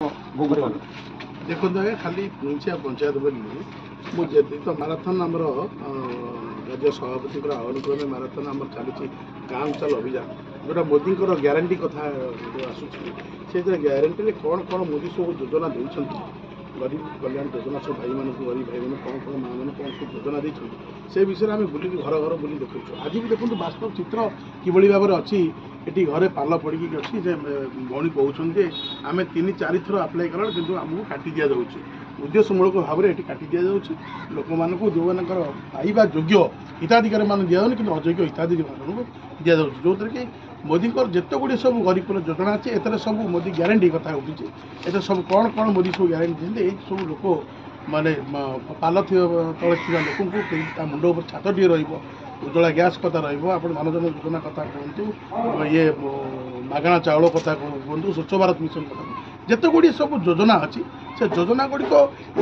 ଭୋଗୁଛନ୍ତି? ଦେଖନ୍ତୁ ଆଜ୍ଞା, ଖାଲି ପୁଇଁଛିଆ ପଞ୍ଚାୟତ ବୋଲି ନୁହେଁ, ମୁଁ ଯେତିକି ତ ମାରାଥନ୍ ଆମର ରାଜ୍ୟ ସଭାପତିଙ୍କର ଆହ୍ୱାନ କ୍ରମେ ମାରାଥନ୍ ଆମର ଚାଲିଛି, ଗାଁ ଚାଲ ଅଭିଯାନ, ଯେଉଁଟା ମୋଦିଙ୍କର ଗ୍ୟାରେଣ୍ଟି କଥା ଯେଉଁ ଆସୁଛି, ସେଥିରେ ଗ୍ୟାରେଣ୍ଟିରେ କ'ଣ କ'ଣ ମୋଦି ସବୁ ଯୋଜନା ଦେଇଛନ୍ତି, ଗରିବ କଲ୍ୟାଣ ଯୋଜନା ସବୁ ଭାଇମାନଙ୍କୁ, ଗରିବ ଭାଇମାନଙ୍କୁ କ'ଣ କ'ଣ, ମାଆମାନଙ୍କୁ କ'ଣ ସବୁ ଯୋଜନା ଦେଇଛନ୍ତି, ସେ ବିଷୟରେ ଆମେ ବୁଲିକି ଘର ଘର ବୁଲି ଦେଖୁଛୁ। ଆଜି ବି ଦେଖନ୍ତୁ ବାସ୍ତବ ଚିତ୍ର କିଭଳି ଭାବରେ ଅଛି। ଏଠି ଘରେ ପାଲ ପଡ଼ିକି ଅଛି। ସେ ଭଉଣୀ କହୁଛନ୍ତି ଯେ ଆମେ 3-4 ଥର ଆପ୍ଲାଏ କଲାବେଳେ କିନ୍ତୁ ଆମକୁ କାଟି ଦିଆଯାଉଛି। ଉଦ୍ଦେଶ୍ୟମୂଳକ ଭାବରେ ଏଠି କାଟି ଦିଆଯାଉଛି ଲୋକମାନଙ୍କୁ। ଯେଉଁମାନଙ୍କର ପାଇବା ଯୋଗ୍ୟ ହିତାଧିକାରୀମାନଙ୍କୁ ଦିଆଯାଉନି, କିନ୍ତୁ ଅଯୋଗ୍ୟ ହିତାଧିକାରୀମାନଙ୍କୁ ଦିଆଯାଉଛି। ଯେଉଁଥିରେ କି ମୋଦିଙ୍କର ଯେତେ ଗୁଡ଼ିଏ ସବୁ ଗରିବ ଯୋଜନା ଅଛି, ଏଥିରେ ସବୁ ମୋଦି ଗ୍ୟାରେଣ୍ଟି କଥା ଉଠିଛି। ଏଥିରେ ସବୁ କ'ଣ କ'ଣ ମୋଦି ସବୁ ଗ୍ୟାରେଣ୍ଟି ଦେଇଛନ୍ତି, ଏଇ ସବୁ ଲୋକ ମାନେ ପାଲ ଥିବା ତଳେ ଥିବା ଲୋକଙ୍କୁ କେହି ତା ମୁଣ୍ଡ ଉପରେ ଛାତଟିଏ ରହିବ, ଉଜ୍ଜଳା ଗ୍ୟାସ୍ କଥା ରହିବ, ଆପଣ ଧନ ଜନ ଯୋଜନା କଥା କୁହନ୍ତୁ, ଇଏ ମାଗଣା ଚାଉଳ କଥା କୁହନ୍ତୁ, ସ୍ୱଚ୍ଛ ଭାରତ ମିଶନ କଥା କୁହନ୍ତୁ, ଯେତେ ଗୁଡ଼ିଏ ସବୁ ଯୋଜନା ଅଛି, ସେ ଯୋଜନା ଗୁଡ଼ିକ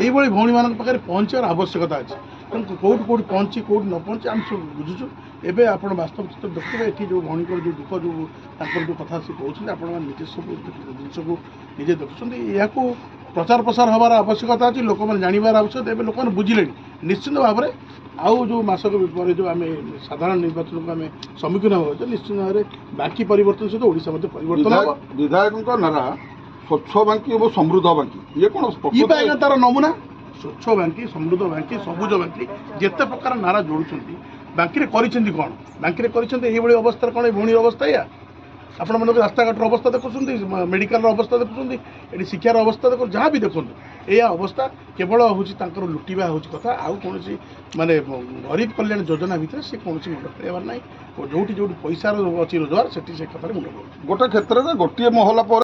ଏଇଭଳି ଭଉଣୀମାନଙ୍କ ପାଖରେ ପହଞ୍ଚିବାର ଆବଶ୍ୟକତା ଅଛି। ତେଣୁ କେଉଁଠି କେଉଁଠି ପହଞ୍ଚି, କେଉଁଠି ନ ପହଞ୍ଚି, ଆମେ ସବୁ ବୁଝୁଛୁ। ଏବେ ଆପଣ ବାସ୍ତବ ଚିତ୍ର ଦେଖୁଥିବେ। ଏଠି ଯେଉଁ ଭଉଣୀଙ୍କର ଯେଉଁ ଦୁଃଖ, ଯେଉଁ ତାଙ୍କର ଯେଉଁ କଥା ସେ କହୁଛନ୍ତି, ଆପଣମାନେ ନିଜେ ସବୁ ଜିନିଷକୁ ନିଜେ ଦେଖୁଛନ୍ତି। ଏହାକୁ ପ୍ରଚାର ପ୍ରସାର ହେବାର ଆବଶ୍ୟକତା ଅଛି, ଲୋକମାନେ ଜାଣିବାର ଆବଶ୍ୟକତା। ଏବେ ଲୋକମାନେ ବୁଝିଲେଣି ନିଶ୍ଚିନ୍ତ ଭାବରେ। ଆଉ ଯେଉଁ ମାସକ ପରେ ଯେଉଁ ଆମେ ସାଧାରଣ ନିର୍ବାଚନକୁ ଆମେ ସମ୍ମୁଖୀନ ହେଉଛେ, ନିଶ୍ଚିନ୍ତ ଭାବରେ ବାକି ପରିବର୍ତ୍ତନ ସହିତ ଓଡ଼ିଶା ମଧ୍ୟ ପରିବର୍ତ୍ତନ ହେବ। ବିଧାୟକଙ୍କ ନାରା ସ୍ୱଚ୍ଛ ବାଙ୍କି ଏବଂ ସମୃଦ୍ଧ ବାଙ୍କି, ଇଏ କ'ଣ? ଇଏ ପାଇଁ ଆଜ୍ଞା ତାର ନମୁନା। ସ୍ୱଚ୍ଛ ବାଙ୍କି, ସମୃଦ୍ଧ ବାଙ୍କି, ସବୁଜ ବାଙ୍କି, ଯେତେ ପ୍ରକାର ନାରା ଯୋଡ଼ୁଛନ୍ତି ବାଙ୍କିରେ, କରିଛନ୍ତି କ'ଣ? ବାଙ୍କିରେ କରିଛନ୍ତି ଏଇଭଳି ଅବସ୍ଥାରେ କ'ଣ? ଏଇ ଭଉଣୀର ଅବସ୍ଥା ଏଇଆ। ଆପଣମାନଙ୍କ ରାସ୍ତାଘାଟର ଅବସ୍ଥା ଦେଖୁଛନ୍ତି, ମେଡ଼ିକାଲର ଅବସ୍ଥା ଦେଖୁଛନ୍ତି, ଏଠି ଶିକ୍ଷାର ଅବସ୍ଥା ଦେଖନ୍ତୁ, ଯାହା ବି ଦେଖନ୍ତୁ, ଏଇଆ ଅବସ୍ଥା। କେବଳ ହେଉଛି ତାଙ୍କର ଲୁଟିବା ହେଉଛି କଥା। ଆଉ କୌଣସି ମାନେ ଗରିବ କଲ୍ୟାଣ ଯୋଜନା ଭିତରେ ସେ କୌଣସି ମୁଣ୍ଡ ଖେଳେଇବାର ନାହିଁ। ଯେଉଁଠି ଯେଉଁଠି ପଇସାର ଅଛି ରୋଜଗାର, ସେଠି ସେ କଥାରେ ମୁଣ୍ଡ ଖେଳଉଛି। ଗୋଟେ କ୍ଷେତ୍ରରେ ଗୋଟିଏ ମହଲା ପରେ